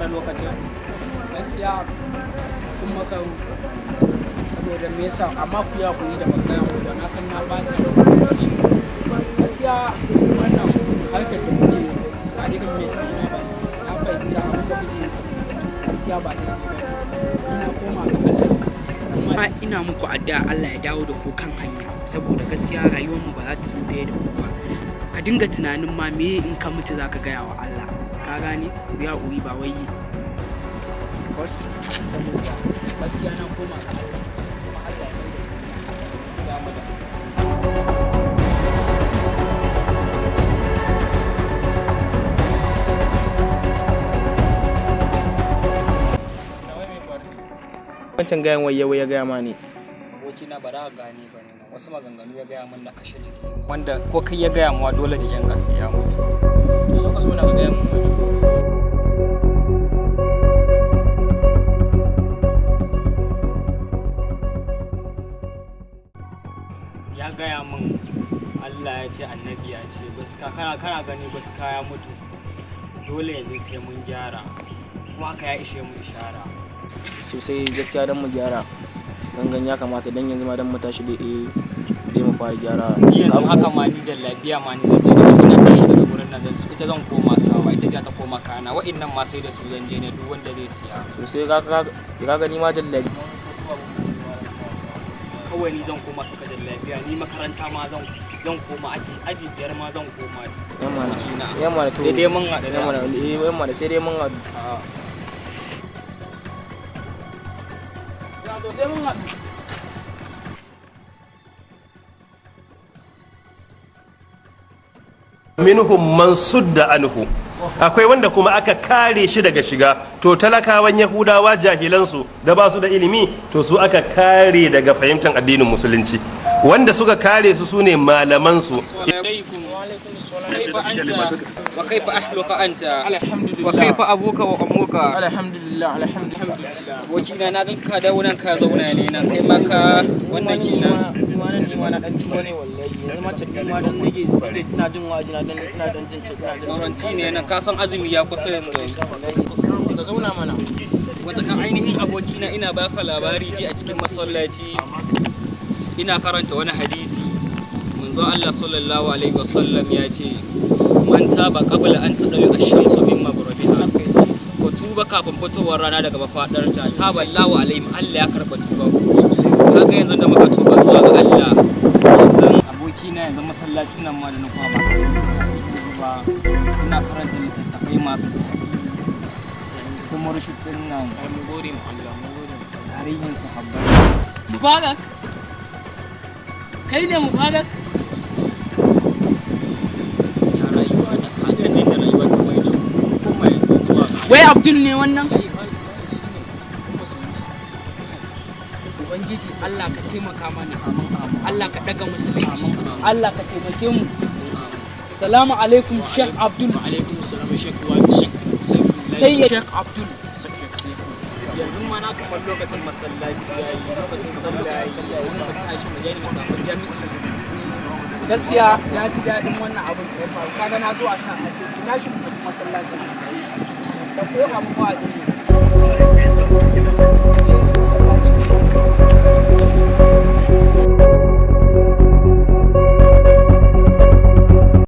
gyara lokacin. Gaskiya kun makaru, saboda me yasa? Amma ku ya koyi da ban gaya muku ba, na san na ɓata lokaci. Gaskiya wannan harkar da kuke ba irin mai ɗina ba ne. Na fahimta abin da kuke gaskiya ba daidai ba ne. Ni na koma ga Allah, kuma ina muku addu'a Allah ya dawo da ku kan hanya, saboda gaskiya rayuwarmu ba za ta zo ɗaya da ku ba. Ka dinga tunanin ma me in ka mutu za ka gaya wa Allah. Ka gane? Ku ya uyi ba wai wasu, saboda gaskiya na koma ga Allah, kuma Allah ya mai da dama da Wancan gayan wai ya gaya ma ne? Abokina, ba za ka gane ba ne. Wasu maganganu ya gaya min na kashe jiki, wanda ko kai ya gaya mawa dole jikin ka sai ya mutu. To, zo ka so na ka gaya mun mana. Ya gaya min Allah ya ce, annabi ya ce, gaskiya kana gani, gaskiya ya mutu, dole yanzu sai mun gyara, kuma haka ya ishe mu ishara. Sosai gaskiya, don mu gyara gangan ya kamata, don yanzu ma don mu tashi da je mu fara gyara. Ni yanzu haka ma ni jallabiya ma ni zan je da su. Ina tashi daga gurin nan zan su, ita zan koma sawa, ita za ta koma kana wa'innan ma sai da su zan je ne, duk wanda zai siya. Sosai, ka gani ma jallabi. Kawai ni zan koma saka jallabiya, ni makaranta ma zan koma aji 5 ma zan koma. Yamma na. Abokina. Yamma na to. Sai dai mun haɗu da Yamma na, yamma na, sai dai mun haɗu. Ya sosai mun haɗu. Minhum man sudda anhu, akwai wanda kuma aka kare shi daga shiga. To, talakawan Yahudawa, jahilansu da ba su da ilimi, to su aka kare daga fahimtar addinin Musulunci. Wanda suka kare su sune malaman su. عليكم. كيف أنت وكيف أهلك أنت؟ Alhamdulillah. وكيف أبوك وأمك؟ Alhamdulillah, alhamdulillah. Abokina, na gan ka dawo nan, ka zauna ne nan, kai ma ka wannan kenan. Ni ma nan, ni ma na dan tuba ne wallahi. Yanzu ma ce ni ma dan nake ina jin wa'azi, na dan ina dan jin ina dan Garanti ne nan, ka san azumi ya kusa yanzu. Ka zauna mana. Wata kan ainihin abokina, ina baka labari, ji a cikin masallaci ina karanta wani hadisi, manzon Allah sallallahu alaihi wasallam ya ce, man taba qabla an tadlu ash-shamsu min maghribiha, ko tuba kafin fitowar rana daga mafadarta, taballahu alaihim, Allah ya karba tuba. Kaga yanzu da muka tuba zuwa ga Allah, yanzu abokina, yanzu masallacin nan ma da na kwaba ba, ina karanta littattafai masu daɗi, su murshid din nan. Mun gode mu Allah, mun gode mu. Tarihin sahabbai. Mubarak, kai ne Mubarak? Ya rayuwa da kaga jin da rayuwa ta mai da kuma yanzu zuwa ga Wai Abdul ne wannan? Ubangiji Allah ka taimaka mana, Allah ka daga Musulunci, Allah ka taimake mu. Salamu alaikum, Sheikh Abdul. Alaikum salam, Sheikh wa Sheikh. Sai ya Sheikh Abdul. Yanzu ma na kamar lokacin masallaci yayi, lokacin sallah yayi, mun mu tashi mu je mu samu jami'i. Gaskiya na ji daɗin wannan abin da ya faru. Kaga na zo a sa a ce tashi mu tafi masallacin da ko abu wa'azin ne.